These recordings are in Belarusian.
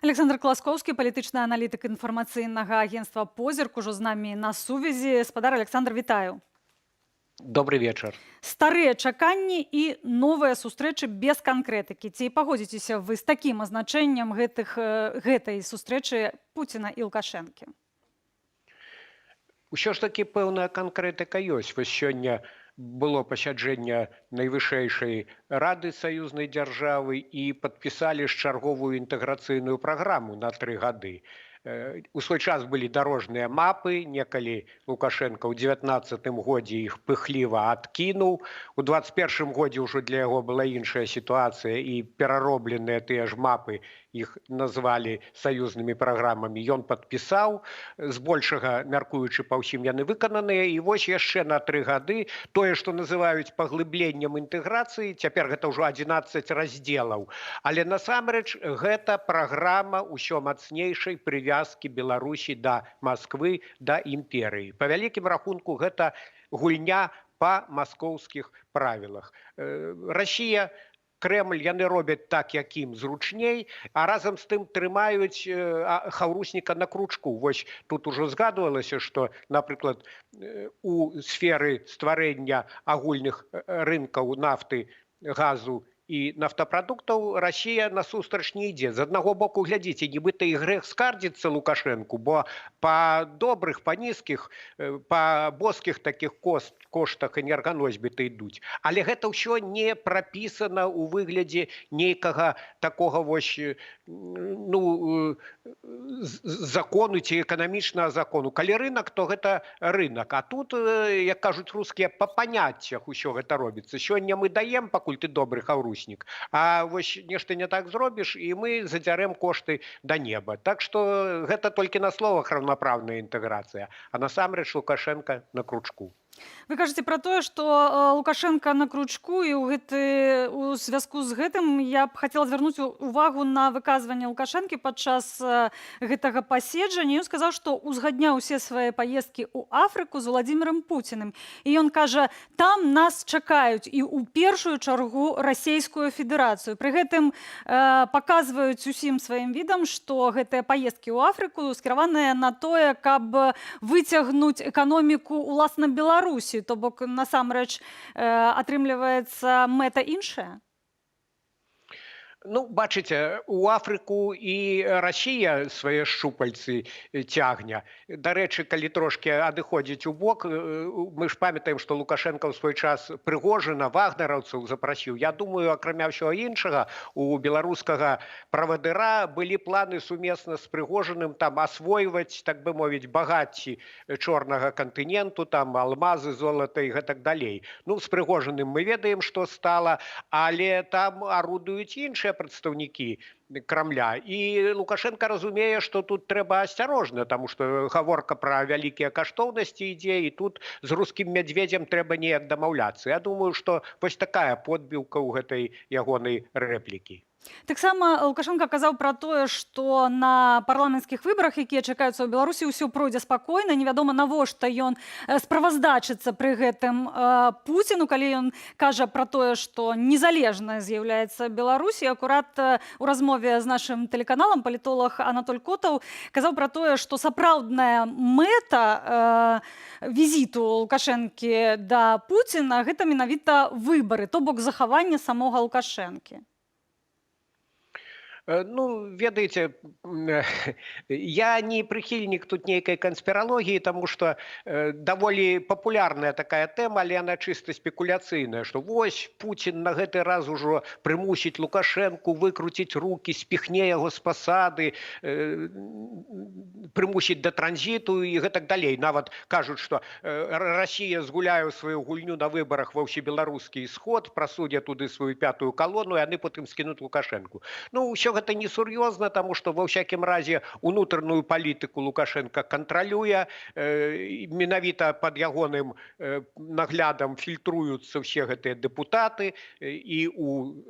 Аляксандр Класкоўскі, палітычны аналітык інфармацыйнага агенцтва «Позірк», ужо з намі на сувязі. Спадар Аляксандр, вітаю. Добрый вечар. Старыя чаканні і новыя сустрэчы без канкрэтыкі. Ці пагодзіцеся вы з такім азначэннем гэтай сустрэчы Пуціна і Лукашэнкі? Усё ж такі пэўная канкрэтыка ёсць. Вось сёння было пасяджэнне Найвышэйшай рады саюзнай дзяржавы, і падпісалі ж чарговую інтэграцыйную праграму на 3 гады. У свой час былі дарожныя мапы, некалі Лукашэнка ў 19-м годзе іх пыхліва адкінуў. У 21-м годзе ўжо для яго была іншая сітуацыя, і пераробленыя тыя ж мапы, іх назвалі саюзнымі праграмамі, ён падпісаў. Збольшага, мяркуючы па ўсім, яны выкананыя, і вось яшчэ на 3 гады тое, што называюць паглыбленнем інтэграцыі, цяпер гэта ўжо 11 раздзелаў. Але насамрэч гэта праграма ўсё мацнейшай прывязкі Беларусі да Масквы, да імперыі. Па вялікім рахунку, гэта гульня па маскоўскіх правілах. Расія, Крэмль, яны робяць так, як ім зручней, а разам з тым трымаюць хаўрусніка на кручку. Вось тут ужо згадвалася, што, напрыклад, у сферы стварэння агульных рынкаў нафты, газу і нафтапрадуктаў Расія насустрач не ідзе. З аднаго боку, глядзіце, нібыта і грэх скардзіцца Лукашэнку, бо па добрых, па нізкіх, па боскіх такіх коштах энерганосьбіты ідуць. Але гэта ўсё не прапісана ў выглядзе нейкага такога вось ну, закону ці эканамічнага закону. Калі рынок, то гэта рынок. А тут, як кажуць рускія, па паняццях усё гэта робіцца. Сёння мы даем, пакуль ты добры хаўруснік, а вось нешта не так зробіш, і мы задзярэм кошты да неба. Так што гэта толькі на словах раўнапраўная інтэграцыя, а насамрэч Лукашэнка на кручку. Вы кажаце пра тое, што Лукашэнка на кручку, і ў гэты у звязку з гэтым я б хацела звярнуць увагу на выказванне Лукашэнкі падчас гэтага паседжання. Ён сказаў, што узгадняў усе свае паездкі ў Афрыку з Уладзімірам Пуціным. І ён кажа: «Там нас чакаюць, і ў першую чаргу Расійскую Федэрацыю». Пры гэтым паказваюць усім сваім відам, што гэтыя паездкі ў Афрыку скіраваныя на тое, каб выцягнуць эканоміку уласна Беларусі, то бок насамрэч атрымліваецца, мэта іншая. Ну, бачыце, у Афрыку і Расія свае шчупальцы цягне. Дарэчы, калі трошкі адыходзіць у бок, мы ж памятаем, што Лукашэнка ў свой час Прыгожына, вагнераўцаў запрасіў. Я думаю, акрамя ўсяго іншага, у беларускага правадыра былі планы сумесна з Прыгожыным там асвойваць, так бы мовіць, багацці чорнага кантыненту, там алмазы, золата і гэтак далей. Ну, з Прыгожыным мы ведаем, што стала, але там арудуюць іншыя прадстаўнікі Крамля. І Лукашэнка разумее, што тут трэба асцярожна, таму што гаворка пра вялікія каштоўнасці ідзе, і тут з рускім мядзведзем трэба неяк дамаўляцца. Я думаю, што вось такая подбіўка ў гэтай ягонай рэплікі. Таксама Лукашэнка казаў пра тое, што на парламенцкіх выбарах, якія чакаюцца ў Беларусі, ўсё пройдзе спакойна. Невядома, навошта ён справаздачыцца пры гэтым Пуціну, калі ён кажа пра тое, што незалежная з'яўляецца Беларусь. І акурат у размове з нашым тэлеканалам палітолаг Анатоль Котаў казаў пра тое, што сапраўдная мэта візіту Лукашэнкі да Пуціна — гэта менавіта выбары, то бок захаванне самога Лукашэнкі. Ну, ведаеце, я не прыхільнік тут нейкай канспіралогіі, таму што даволі папулярная такая тэма, але яна чыста спекуляцыйная, што вось Пуцін на гэты раз ужо прымусіць Лукашэнку выкруціць рукі, спіхне яго з пасады, прымусіць да транзіту і гэтак далей. Нават кажуць, што Расія згуляе сваю гульню на выбарах ва ўсебеларускі сход, прасуне туды сваю пятую калону, і яны потым скінуць Лукашэнку. Ну, ўсё гэта несур'ёзна, таму што ва ўсякім разе унутраную палітыку Лукашэнка кантралюе, менавіта пад ягоным наглядам фільтруюцца ўсе гэтыя дэпутаты і у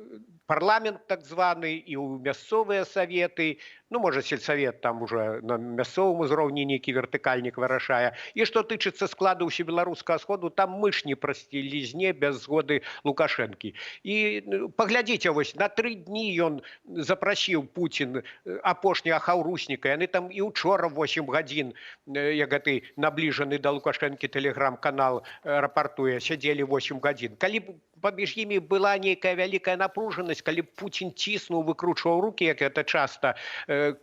парламент так званы, і ў мясцовыя саветы, ну, можа, сельсавет там уже на мясцовым узроўні нейкі вертыкальнік вырашае. І што тычыцца складу ўсебеларускага сходу, там мыш не прасцілізне без згоды Лукашэнкі. І, ну, паглядзіце, вось на 3 дні ён запрасіў. запрасіў Пуцін апошняга хаўрусніка, яны там і учора 8 гадзін, як гэты набліжаны да Лукашэнкі тэлеграм-канал рапартуе, сядзелі 8 гадзін. Калі б паміж імі была нейкая вялікая напружанасць, калі б Пуцін ціснуў, выкручваў рукі, як гэта часта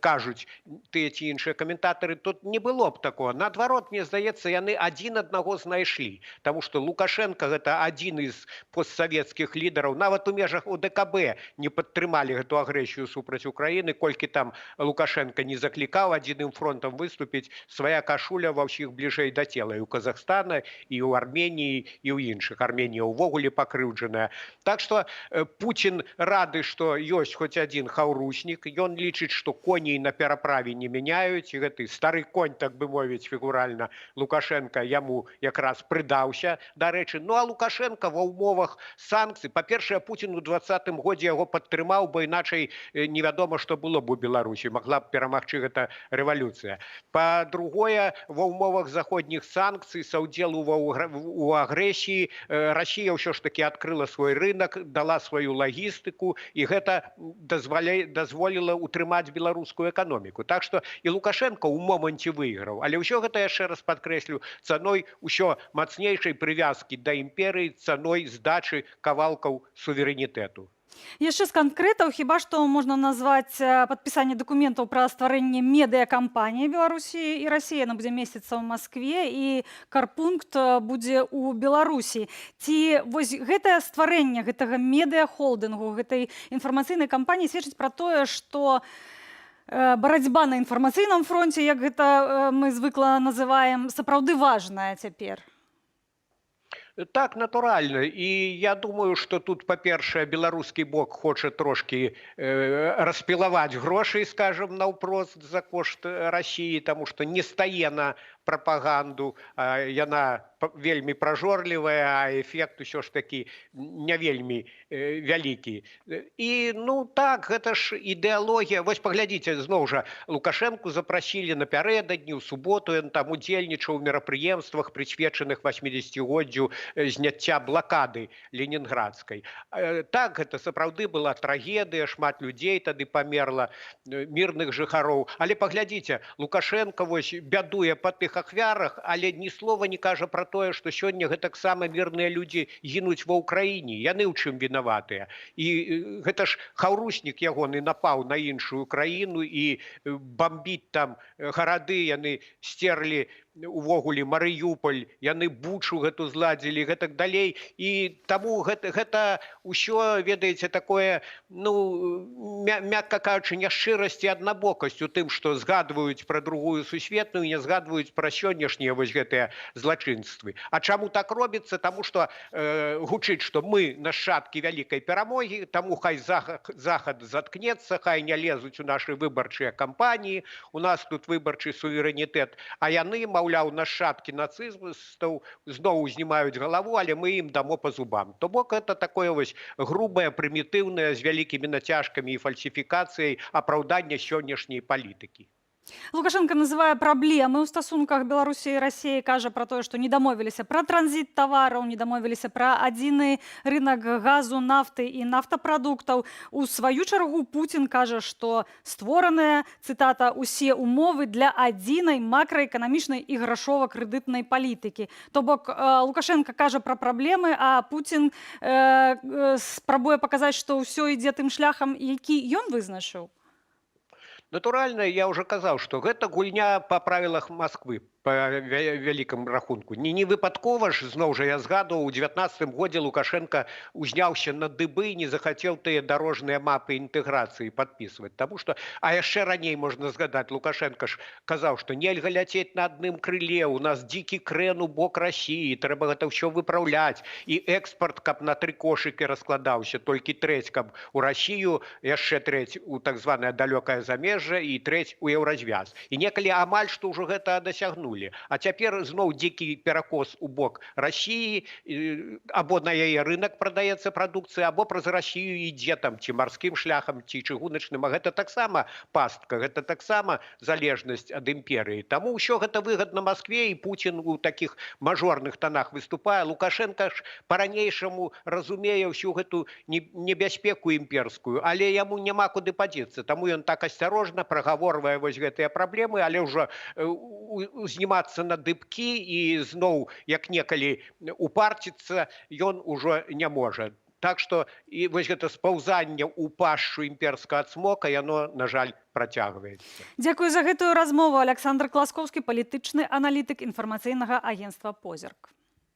кажуць тыя ці іншыя каментатары, тут не было б такого. Наадварот, мне здаецца, яны адзін аднаго знайшлі, таму што Лукашэнка гэта адзін з постсавецкіх лідараў, нават у межах ОДКБ не падтрымалі гэту агрэсію супраць Украіны, колькі там Лукашэнка не заклікаў адзіным фронтам выступіць, свая кашуля ва ўсіх бліжэй да цела, і ў Казахстана, і ў Арменіі, і ў іншых. Арменія ўвогуле пакрыўджаная. Так што Пуцін рады, што ёсць хоць адзін хаўруснік, ён лічыць, што коней на пераправе не мяняюць, і гэты стары конь, так бы мовіць, фігуральна, Лукашэнка яму якраз прыдаўся, дарэчы. Ну а Лукашэнка ва ўмовах санкцый, па-першае, Пуцін у 20-м годзе яго падтрымаў, бо іначай невядома, што было б у Беларусі, магла б перамагчы гэта рэвалюцыя. Па-другое, ва ўмовах заходніх санкцый, саўдзелу у агрэсіі, Расія ўсё ж такі адкрыла свой рынок, дала сваю лагістыку, і гэта дазволіла утрымаць беларускую эканоміку. Так што і Лукашэнка ў моманце выйграў. Але ўсё гэта, яшчэ раз падкрэслю, цаной ўсё мацнейшай прывязкі да імперыі, цаной здачы кавалкаў суверэнітэту. Яшчэ з канкрэтаў хіба што можна назваць падпісанне дакументаў пра стварэнне медыякампаніі Беларусі і Расіі. Яна будзе месціцца ў Маскве, і карпункт будзе ў Беларусі. Ці вось гэтае стварэнне гэтага медыахолдынгу, гэтай інфармацыйнай кампаніі сведчыць пра тое, што барацьба на інфармацыйным фронце, як гэта мы звыкла называем, сапраўды важная цяпер? Так, натуральна. І я думаю, што тут, па-першае, беларускі бок хоча трошкі распілаваць грошай, скажем, наўпрост за кошт Расіі, таму што не стае на прапаганду, яна вельмі пражорлівая, а эфект усё ж такі не вельмі вялікі. І ну так, гэта ж ідэалогія. Вось паглядзіце, зноў жа Лукашэнку запрасілі напярэдадні, ў суботу ён там удзельнічаў у мерапрыемствах, прысвечаных 80-годдзю зняцця блакады ленінградскай. Так, гэта сапраўды была трагедыя, шмат людзей тады памерла, мірных жыхароў. Але паглядзіце, Лукашэнка вось бядуе па тых ахвярах, але ні слова не кажа пра тое, што сёння гэтаксама мірныя людзі гінуць ва Ўкраіне. Яны ў чым вінаватыя? І гэта ж хаўруснік ягоны напаў на іншую краіну і бамбіць там гарады, яны сцерлі увогуле Марыюполь, яны Бучу гэту зладзілі, гэтак далей. І таму гэта ўсё, ведаеце, такое, ну, мякка кажучы, няшчырасць і аднабокасць у тым, што згадваюць пра Другую сусветную, не згадваюць пра сённяшнія вось гэтыя злачынствы. А чаму так робіцца? Таму што гучыць, што мы нашчадкі вялікай перамогі, таму хай захад заткнецца, хай не лезуць у нашы выбарчыя кампаніі, у нас тут выбарчы суверэнітэт, а яны, маўляў, нашчадкі нацыстаў, зноў узнімаюць галаву, але мы ім дамо па зубам. То бок это такое вось грубае, прымітыўнае, з вялікімі нацяжкамі і фальсіфікацыяй апраўданне сённяшняй палітыкі. Лукашэнка называе праблемы ў стасунках Беларусі і Расіі, кажа пра тое, што не дамовіліся пра транзіт тавараў, не дамовіліся пра адзіны рынок газу, нафты і нафтапрадуктаў. У сваю чаргу Пуцін кажа, што створаныя, цытата, усе умовы для адзінай макраэканамічнай і грашова-крэдытнай палітыкі. То бок Лукашэнка кажа пра праблемы, а Пуцін спрабуе паказаць, што ўсё ідзе тым шляхам, які ён вызначыў. Натуральна, я ўжо казаў, што гэта гульня па правілах Масквы, па вялікам рахунку. Не выпадкова ж, зноў жа я згадваў, у 19-м годзе Лукашэнка узняўся на дыбы і не захацеў тыя дарожныя мапы інтэграцыі падпісваць. Таму што, а яшчэ раней можна згадаць, Лукашэнка ж казаў, што нельга ляцець на адным крыле, у нас дзікі крэн у бок Расіі, трэба гэта ўсё выпраўляць. І экспарт, каб на тры кошыкі раскладаўся, толькі трэць, каб у Расію, яшчэ трэць у так званае далёкае замежжа і трэць у Еўразвяз. І некалі амаль што ўжо гэта дасягнулі. падманулі. А цяпер зноў дзікі перакос у бок Расіі: або на яе рынок прадаецца прадукцыя, або праз Расію ідзе там ці марскім шляхам, ці чыгуначным. А гэта таксама пастка, гэта таксама залежнасць ад імперыі. Таму ўсё гэта выгадна Маскве, і Пуцін у такіх мажорных тонах выступае. Лукашэнка ж па-ранейшаму разумее ўсю гэту небяспеку імперскую, але яму няма куды падзецца, таму ён так асцярожна прагаворвае вось гэтыя праблемы, але ўжо узнімацца на дыбкі і зноў, як некалі, упарціцца ён ужо не можа. Так што і вось гэта спаўзанне ў пашчу імперскага цмока, яно, на жаль, працягваецца. Дзякую за гэтую размову. Аляксандр Класкоўскі, палітычны аналітык інфармацыйнага агенцтва «Позірк».